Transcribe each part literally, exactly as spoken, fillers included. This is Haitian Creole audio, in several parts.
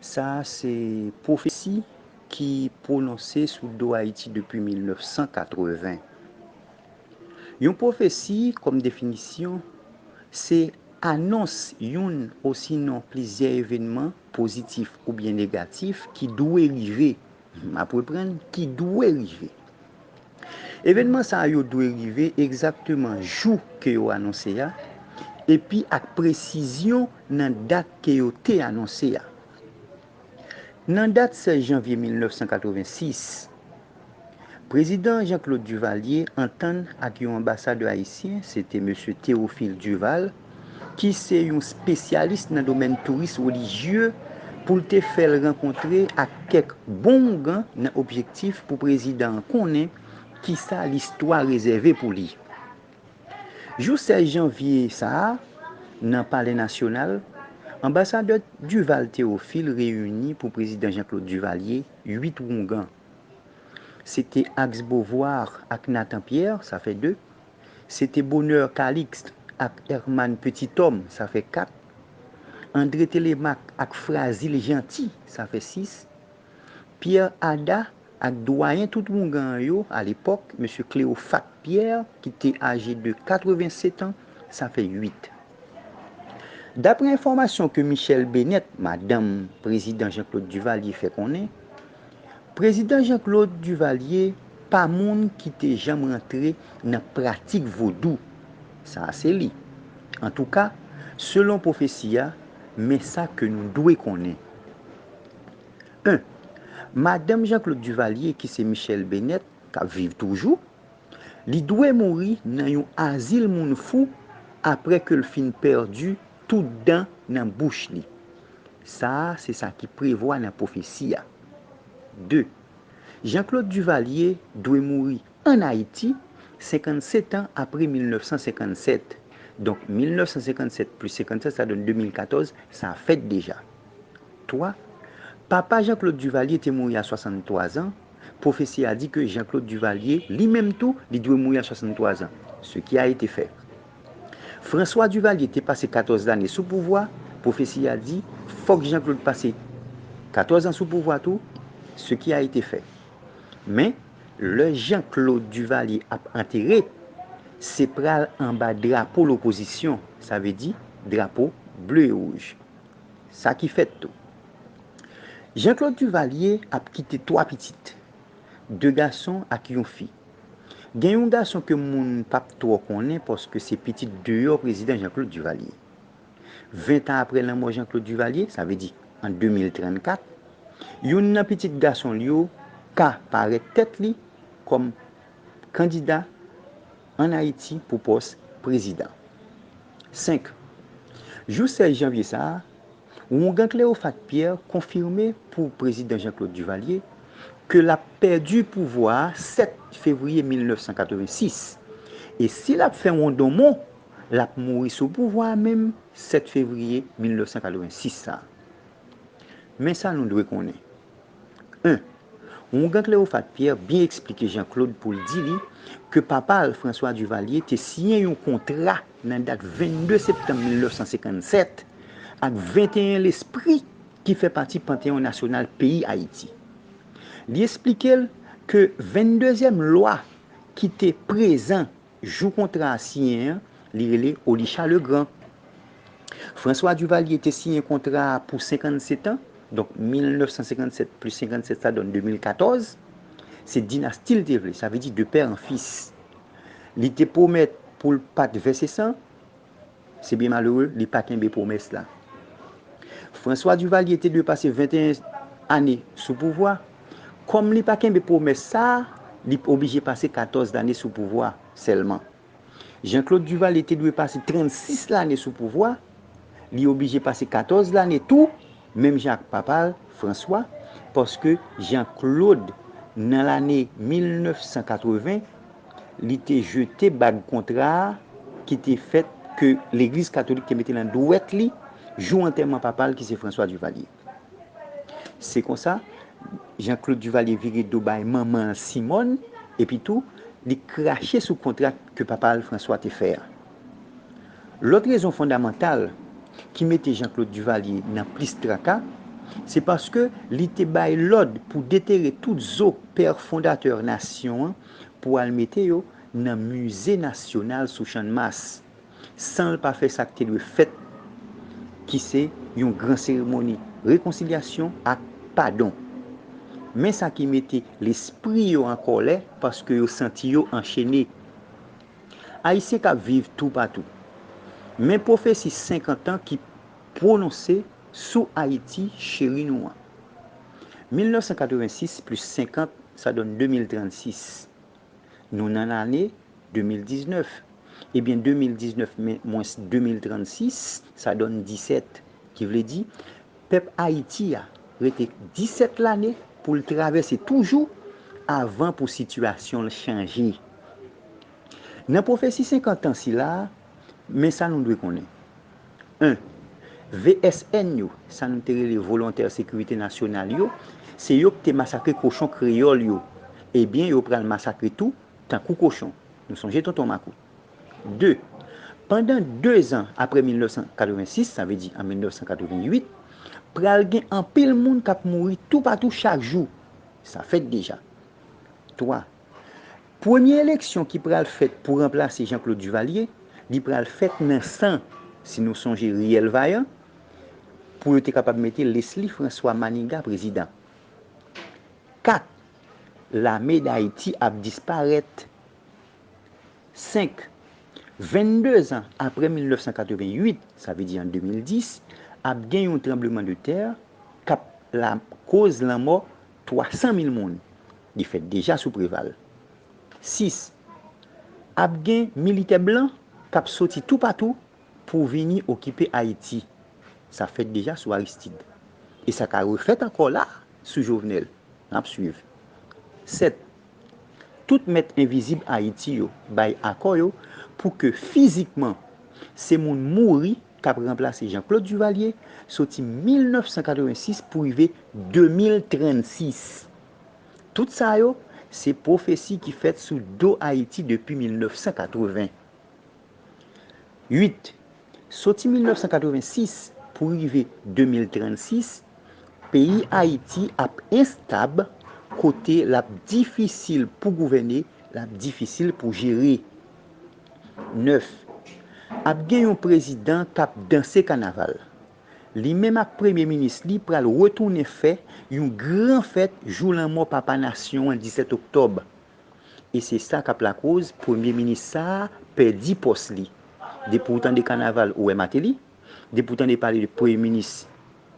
Sa a se pwofesi ki pwononse sou do Ayiti depi mil nèf san katreven. Yon pwofesi, kòm definisyon, se anons youn osinon plizyè evènman pozitif oubyen negatif ki dwe rive. M ap reprann, ki dwe rive. Evènman sa yo dwe rive egzakteman jou ke yo anonse a, epi ak presizyon nan dat ke yo te anonse a. Nan dat sèz janvye mil nèf san katreven sis, Prezidan Jean-Claude Duvalier antann ak yon anbasadè ayisyen, se te mesye Théophile Duval, ki se yon espesyalis nan domèn touris relijye, pou l te fè l rankontre ak kèk bon oungan nan objektif pou prezidan an konnen kisa listwa rezève pou li. Jou sèz janvye sa a, nan Palè Nasyonal, anbasadè Duval Théophile reyini pou prezidan Jean-Claude Duvalier uit oungan. Se te Axe Beauvoir ak Nathan Pierre, sa fè de. Se te Bonheur Calixte ak Herman Petithomme, sa fè kat. André Télémaque ak Frazil Jeanty, sa fè sis. Pierre Ada ak dwayen tout oungan an yo, alepòk, mesye Cléophate Pierre, ki te aje de katreven sèt an, sa fè uit. Daprè enfòmasyon ke Michèle Bennett, madanm prezidan Jean-Claude Duvalier, fè konnen, prezidan Jean-Claude Duvalier pa moun ki te janm rantre nan pratik vodou. Sa a se li. Antouka, selon pwofesi a, men sa ke nou dwe konnen. En. Madanm Jean-Claude Duvalier, ki se Michèle Bennett, k ap viv toujou, li dwe mouri nan yon azil moun fou apre ke l fin pèdi tout dan nan bouch li. Sa a se sa ki prevwa nan pwofesi a. De. Jean-Claude Duvalier dwe mouri ann Ayiti, senkannsèt an apre mil nèf san senkannsèt. Donk, mil nèf san senkannsèt plis senkannsèt, sa donn de mil katòz, sa fèt deja. Twa. Papa Jean-Claude Duvalier te mouri a swasanntwa zan. Pwofesi a di ke Jean-Claude Duvalier, li menm tou, li dwe mouri a swasanntwa zan. Ce qui a été fait. François Duvalier te pase katòz lane sou pouvwa. Pwofesi a di, fòk Jean-Claude pase katòz an sou pouvwa tou. Ce qui a été fait. Men, lè Jean-Claude Duvalier ap antere, se pral anba drapo lopozisyon, sa vle di drapo ble e wouj. Sa ki fèt tou. Jean-Claude Duvalier ap kite twa pitit, de gason ak yon fi. Gen yon gason ke moun p ap twò konnen paske se pitit deyò prezidan Jean-Claude Duvalier. Ven tan apre lanmò Jean-Claude Duvalier, sa vle di an de mil trannkat, youn nan pitit gason l yo ka parèt tèt li kòm kandida ann Ayiti pou pòs prezidan. Senk. Jou sèz janvye sa a, oungan Cléophate Pierre konfime pou prezidan Jean-Claude Duvalier ke l ap pèdi pouvwa a sèt fevriye mil nèf san katreven sis. E si l ap fè wondonmon, l ap mouri sou pouvwa a menm sèt fevriye mil nèf san katreven sis sa a. Men sa nou dwe konnen. En. Oungan Cléophate Pierre byen eksplike Jean-Claude pou l di li ke papa l, François Duvalier, te siyen yon kontra nan dat vennde septanm mil nèf san senkannsèt ak venteyen lespri ki fè pati Panteyon Nasyonal peyi Ayiti. Li eksplike l ke venndezyèm lwa ki te prezan jou kontra a siyen an, li rele Olichat Legrand. François Duvalier te siyen kontra a pou senkannsèt an, donk mil nèf san senkannsèt plis senkannsèt sa donn de mil katòz. Se dinasti l te vle, sa vle di de père en fils. Li te pwomèt pou l pa t vèse san, se byen malere, li pa kenbe pwomès la. François Duvalier te dwe pase venteyen ane sou pouvwa. Kòm li pa kenbe pwomès sa a, li oblije pase katòz lane sou pouvwa sèlman. Jean-Claude Duvalier te dwe pase trannsis lane sou pouvwa, li oblije pase katòz lane tou, menm jan ak papa l, François, paske Jean-Claude, nan lane mil nèf san katreven, li te jete bag kontra a ki te fèt ke legliz katolik te mete nan dwèt li jou antèman papa l ki se François Duvalier. Se konsa, Jean-Claude Duvalier vire do bay manman l Simone, epi tou, li krache sou kontra ke papa l François te fè a. Lòt rezon fondamantal ki mete Jean-Claude Duvalier nan plis traka, Se paske li te bay lòd pou detere tout zo pè fondatè nasyon an pou al mete yo nan Mize Nasyonal sou Channmas, san l pa fè sa k te dwe fèt, ki se yon gran seremoni rekonsilyasyon ak padon. Men sa ki mete lespri yo an kòlè, paske yo santi yo anchene. Ayisyen k ap viv toupatou. Men pwofesi senkant an ki pwononse sou Ayiti cheri nou an. Mil nèf san katrevensis plis senkant, sa donn de mil trannsis. Nou nan lane de mil diznèf. Ebyen, de mil diznèf mwens de mil trannsis, sa donn disèt. Ki vle di, pèp Ayiti a rete disèt lane pou l travèse toujou avan pou sitiyasyon l chanje. Nan pwofesi senkant an sila a, men sa nou dwe konnen. En, V S N yo, sa nou te rele volontè sekirite nasyonal yo, se yo ki te masakre kochon kreyòl yo. Ebyen, yo pral masakre tou, tankou kochon. Nou sonje tonton makout. De, pandan de zan apre mil nèf san katrevensis, sa vle di an mil nèf san katrevenwit, pral gen anpil moun k ap mouri toupatou chak jou. Sa fèt deja. Twa, premye eleksyon ki pral fèt pou ranplase Jean Claude Duvalier, li pral fèt nan san, si nou sonje Riyèl Vayan, pou yo te kapab mete Leslie François Manigat prezidan. Kat, lame Dayiti ap disparèt. Senk, vennde zan apre mil nèf san katrevenwit, sa vle di an de mil dis, ap gen yon tranblemanntè k ap lakoz lanmò twa san mil moun. Li fèt deja sou Preval. Sis, ap gen militè blan k ap soti toupatou pou vini okipe Ayiti. Sa fèt deja sou Aristide. E sa ka refèt ankò la sou Jovenel. N ap swiv. Sèt, tout mèt envizib Ayiti yo bay akò yo pou ke fizikman se moun mouri k ap ranplase Jean Claude Duvalier soti mil nèf san katrevensis pou rive de mil trannsis. Tout sa yo, se pwofesi ki fèt sou do Ayiti depi mil nèf san katreven. Uit, soti mil nèf san katrevensis pou rive de mil trannsis, peyi Ayiti ap enstab, kote l ap difisil pou gouvène, l ap difisil pou jere. Nèf, ap gen yon prezidan k ap danse kanaval. Li menm ak premye minis li pral retounen fè yon gran fèt jou lanmò papa nasyon an, disèt oktòb. E se sa k ap lakoz premye minis sa a pèdi pòs li. Depi w tande kanaval, ou wè Martelly. Depi w tande pale de premye minis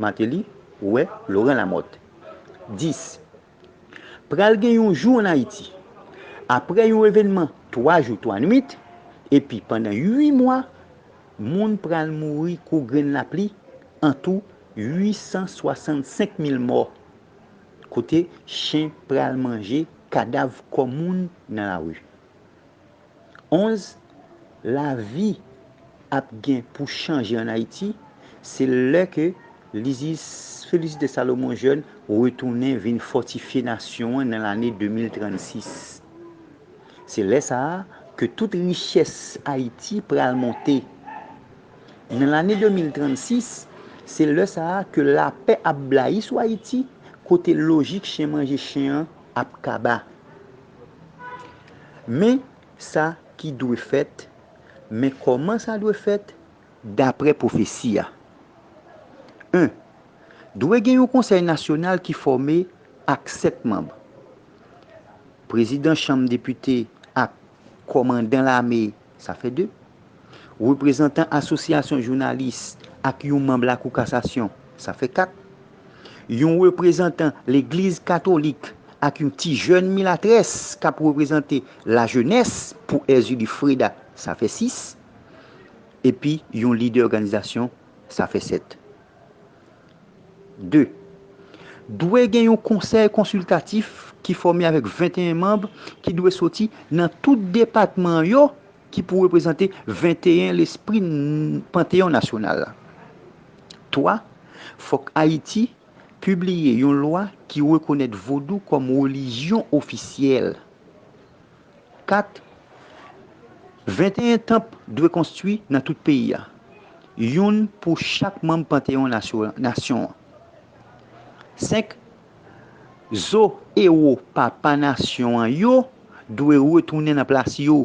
Martelly, ou wè Laurent Lamothe. Dis, pral gen yon jou ann Ayiti. Apre yon evènman twa jou, twa nwit, epi pandan uit mwa, moun pral mouri kou grenn lapli, antou uit san swasannsenk mil mò, kote chen pral manje kadav kò moun nan lari. Onz, lavi ap gen pou chanje ann Ayiti, se lè ke Lizis Félicité Salomon Jeune retounen vin fòtifye nasyon an nan lane de mil trannsis. Se lè sa a ke tout richès Ayiti pral monte. Nan lane de mil trannsis, se lè sa a ke lapè ap blayi sou Ayiti, kote lojik chen manje chen an ap kaba. Men sa ki dwe fèt, men kòman sa dwe fèt, dapre pwofesi a. En, dwe gen yon konsèy nasyonal ki fòme ak sèt manm. Prezidan chanm depite ak kòmandan lame, sa fè de. Reprezantan asosyasyon jounalis ak yon manm Lakou Kasasyon, sa fè kat. Yon reprezantan legliz katolik ak yon ti jèn milatrès k ap reprezante lajenès pou Erzulie Freda, sa fè sis. Epi yon lidè òganizasyon, sa fè sèt. De, dwe gen yon konsèy konsiltatif ki fòme avèk venteyen manm ki dwe soti nan tout depatman yo ki pou reprezante venteyen lespri n-, Panteyon Nasyonal la. Twa, fòk Ayiti pibliye yon lwa ki rekonèt vodou kòm relijyon ofisyèl. Kat, venteyen tanp dwe konstwi nan tout peyi a, youn pou chak manm Panteyon nasyo-, nasyon an. Senk, zo ewo papa nasyon an yo dwe retounen nan plas yo,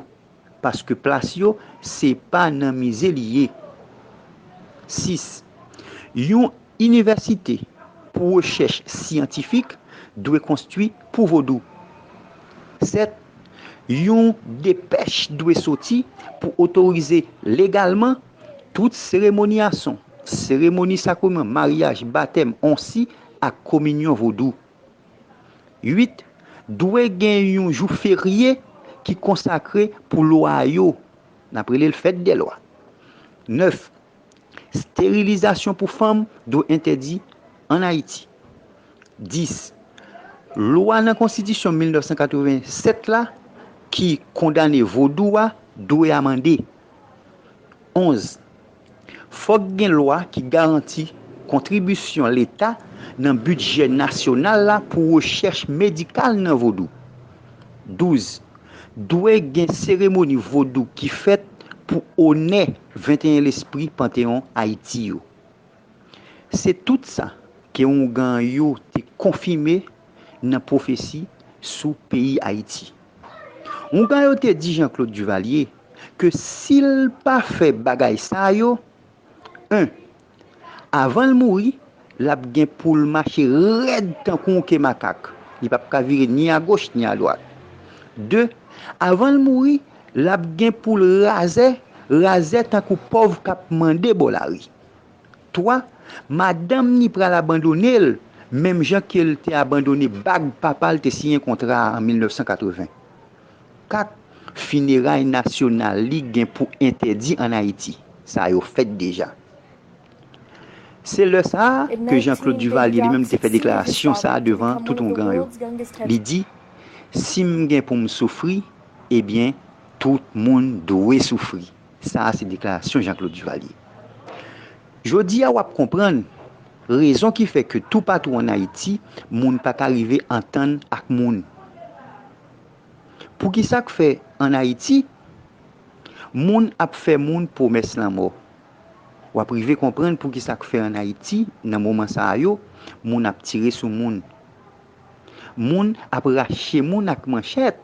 paske plas yo se pa nan mize li ye. Sis, yon inivèsite pou rechèch syantifik dwe konstwi pou vodou. Sèt, yon depèch dwe soti pou otorize legalman tout seremoni ason, seremoni sakreman, maryaj, batèm, onsi ak kominyon vodou. Uit, dwe gen yon jou ferye ki konsakre pou lwa yo. N ap rele l fèt dè lwa. Nèf, sterilizasyon pou fanm dwe entèdi ann Ayiti. Dis, lwa nan konstitisyon mil nèf san katreven sèt la ki kondane vodou a dwe amande. Onz, fòk gen lwa ki garanti kontribisyon Leta nan bidjè nasyonal la pou rechèch medikal nan vodou. Douz, dwe gen seremoni vodou ki fèt pou onè venteyen lespri Panteyon Ayiti yo. Se tout sa ke oungan yo te konfime nan pwofesi sou peyi Ayiti. Oungan yo te di Jean Claude Duvalier ke si l pa fè bagay sa yo, en, avan l mouri, l ap gen pou l mache rèd tankou yon ke makak. Li p ap ka vire ni agoch ni adwat. De, avan l mouri, l ap gen pou l razè, razè tankou pòv k ap mande bò lari. Twa, madanm ni pral abandone l, menm jan ke l te abandone bag papa l te siyen kontra a an mil nèf san katreven. Kat, fineray nasyonal li gen pou entèdi ann Ayiti. Sa yo fèt deja. Se lè sa a ke Jean Claude Duvalier li menm te fè deklarasyon sa a devan tout oungan yo. Li di, si m gen pou m soufri, ebyen, tout moun dwe soufri. Sa a se deklarasyon Jean Claude Duvalier. Jodi a w ap konprann rezon ki fè ke toupatou ann Ayiti, moun pa ka rive antann ak moun. Poukisa k fè ann Ayiti, moun ap fè moun pwomès lanmò? W ap rive konprann poukisa k fè ann Ayiti, nan moman sa a yo, moun ap tire sou moun. Moun ap rache moun ak manchèt.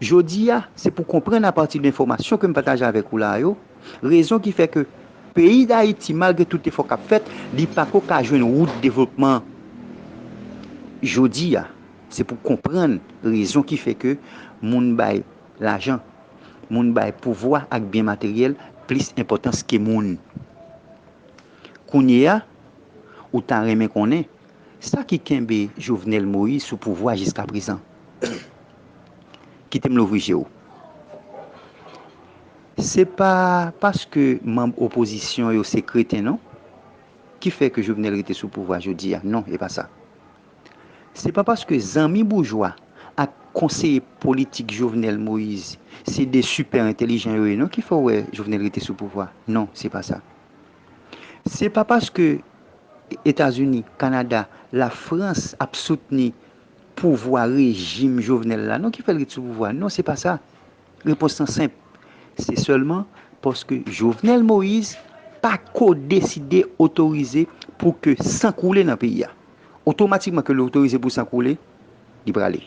Jodi a, se pou konprann apati de enfòmasyon ke m pataje avèk ou la yo, rezon ki fè ke peyi Dayiti, malgre tout efò k ap fèt, li pako ka jwenn wout devlopman. Jodi a, se pou konprann rezon ki fè ke moun bay lajan, moun bay pouvwa ak byen materyèl plis enpòtans ke moun. Kounye a, ou ta renmen konnen sa ki kenbe Jovenel Moïse sou pouvwa jiskaprezan. Kite m louvri je w. Se pa paske manm opozisyon yo se kreten, non, ki fè ke Jovenel rete sou pouvwa jodi a. Non, e pa sa. Se pa paske zanmi boujwa ak konseye politik Jovenel Moïse se de sipè entèlijan yo ye, non, ki fè w wè Jovenel rete sou pouvwa. Non, se pa sa. Se pa paske Etazini, Kanada, Lafrans ap soutni pouvwa rejim Jovenel la, non, ki fè l ret sou pouvwa. Non, se pa sa. Repons lan senp. Se sèlman paske Jovenel Moïse pa ko deside otorize pou ke san koule nan peyi a. Otomatikman ke l otorize pou san koule, li prale.